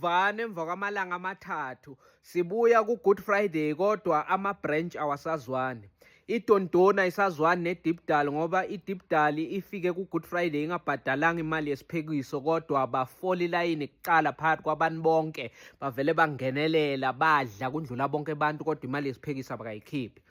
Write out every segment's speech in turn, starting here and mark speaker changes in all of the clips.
Speaker 1: Sibumbane emva kwamalanga amathathu. Sibuya ku-Good Friday kodwa ama-branch awasazwani. IDondona isazwani neDipdal ngoba iDipdal ifike ku-Good Friday ingabhadalanga imali yesiphekiso kodwa bafola ilayini kuqala phakathi kwabantu bonke bavele bangenelela badla kundlula bonke abantu kodwa imali yesiphekiso abakayikhiphi.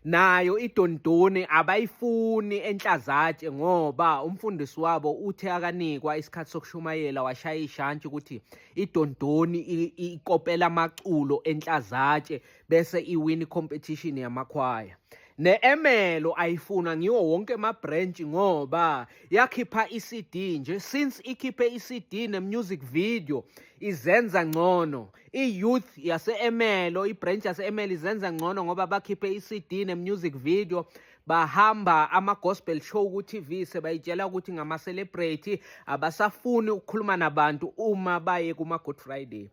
Speaker 1: Nayo iDondoni abayifuni enhlazatshe ngoba umfundisi wabo uthe akanikwa isikhathi sokushumayela washaya ishantshi ukuthi iDondoni ikopela amaculo enhlazatshe bese iwin competition yamakhwaya. Ne-Emelo ayifunwa ngiwo wonke ama-branch ngoba yakhipha i-CD nje since ikhiphe i-CD ne-music video izenza ngcono i-youth yase-Emelo i-branch yase-Emelo izenza ngcono ngoba bakhiphe i-CD ne-music video bahamba ama-gospel show ku-TV sebayitshela ukuthi ngama-celebrity abasafuni ukukhuluma nabantu uma baye kuma-Good Friday.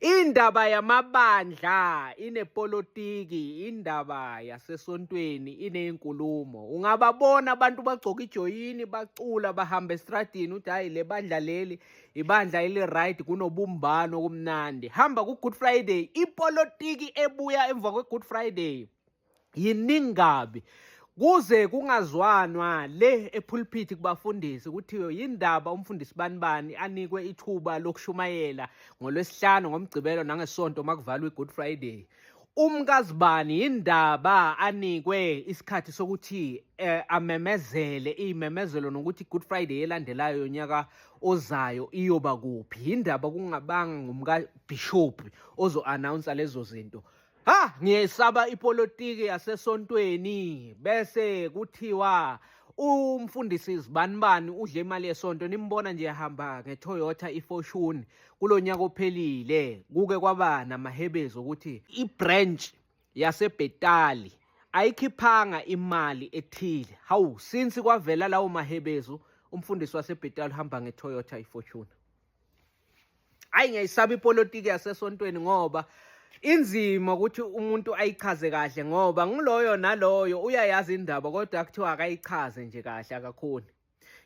Speaker 1: Indaba yamabandla inepolitiki, indaba yasesontweni inezinkulumo. Ungababona abantu bagcoka ijoyini bacula bahamba estradini uthi hayi le bandla leli ibandla eli-right kunobumbano kumnandi. Hamba ku-Good Friday, ipolitiki ebuya emva kwe-Good Friday yiningi kabi kuze kungazwanwa le epulpit kubafundisi kuthiwe yindaba umfundisi bani bani anikwe ithuba lokushumayela ngolwesihlanu ngomgcibelo nangesonto makuvalwa iGood Friday umkazibani yindaba anikwe isikhathi sokuthi eh, amemezele iy'memezelo nokuthi Good Friday elandelayo yonyaka ozayo iyoba kuphi yindaba kungabanga ngumkabhishobhi ozo-announce lezo zinto. Ha, ngiyesaba ipolitiki yasesontweni bese kuthiwa umfundisi zibanibani udle imali yesonto nimbona nje ehamba ngeToyota iFortune kulonyaka ophelile kuke kwaba namahebezi ukuthi ibranch yaseBhetali ayikhiphanga imali ethile. Hawu, since kwavela lawo mahebezu umfundisi waseBhetali uhamba ngeToyota iFortune. Hayi ngiyayisaba ipolitiki yasesontweni ngoba inzima ukuthi umuntu ayichaze kahle ngoba ngiloyo naloyo uyayazi indaba kodwa kuthiwa akayichaze nje kahle akakhoni.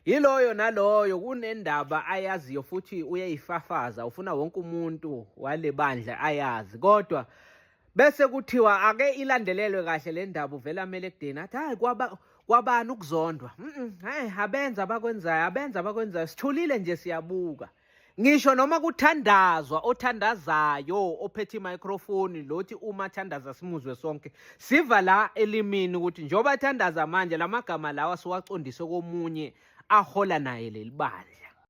Speaker 1: Yiloyo naloyo kunendaba ayaziyo futhi uyayifafaza ufuna wonke umuntu wale bandla ayazi kodwa bese kuthiwa ake ilandelelwe kahle le ndaba uvela amele ekudeni athi hayi kwaba kwabani ukuzondwa hayi abenza abakwenzayo abenza abakwenzayo sithulile nje siyabuka ngisho noma kuthandazwa othandazayo ophethe imicrophone lothi uma thandaza simuzwe sonke siva la elimini ukuthi njengoba thandaza manje lamagama lawa siwaqondise komunye ahola naye leli bandla.